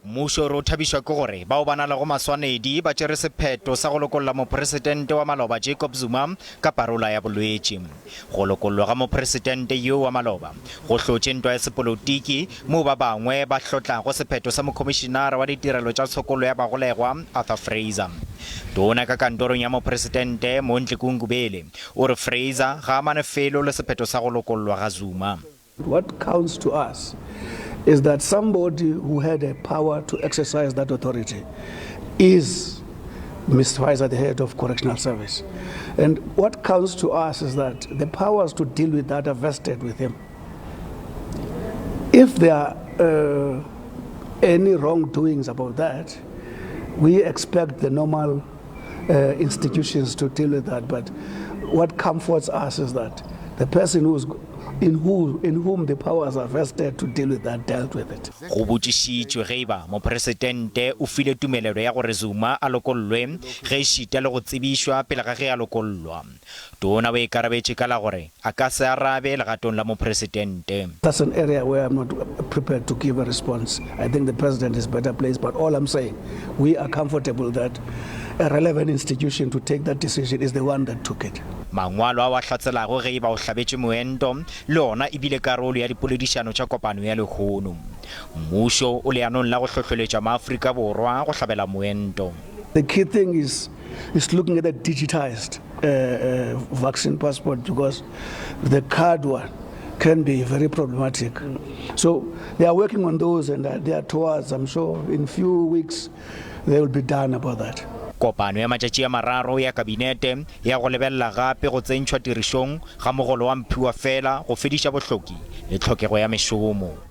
Mmušo o re o thabišwa ke gore bao ba nalego maswanedi ba tšere sephetho sa go lokolla Mopresidente wa maloba Jacob Zuma ka parola ya bolwetši. Go lokollwa ga mopresidente yo wa maloba go hlotše ntwa ya sepolotiki moo ba bangwe ba hlotlago sephetho sa Mokhomišinara wa Ditirelo tša Tshokollo ya Bagolegwa Arthur Fraser. Tona ka kantorong ya mopresidente Mondli Gungubele o re Fraser ga amane felo le sephetho sa go lokollwa ga Zuma. What counts to us is that somebody who had a power to exercise that authority is Mr. Fraser, the head of correctional service. And what counts to us is that the powers to deal with that are vested with him. If there are uh, any wrongdoings about that, we expect the normal uh, institutions to deal with that. But what comforts us is that the person who's in, who, in whom the powers are vested to deal with that dealt with it. Go botšišitšwe ge e ba mopresidente o file tumelelo ya gore Zuma a lokollwe ge ešita le go tsebišwa pele ga ge a lokollwa. Tona o ikarabetše ka la gore a ka se arabe legatong la mopresidente. That's an area where I'm not prepared to give a response. I think the president is better placed, but all I'm saying, we are comfortable that a relevant institution to take that decision is the one that took it. Mangwalo ao a hlatselago ge e ba o hlabetšwe moento le ona e bile karolo ya dipoledišano tša kopano ya lehono. Mmušo o leanong la go hlohleletša maAfrika Borwa go hlabela moento. The key thing is is looking at a digitized uh, uh, vaccine passport because the card one can be very problematic. So they are working on those and they are towards, I'm sure, in few weeks they will be done about that. Kopano ya matšatši a mararo ya Kabinete ya go lebelela gape go tsentšhwa tirišong ga mogolo wa mphiwafela go fediša bohloki le tlhokego ya mešomo.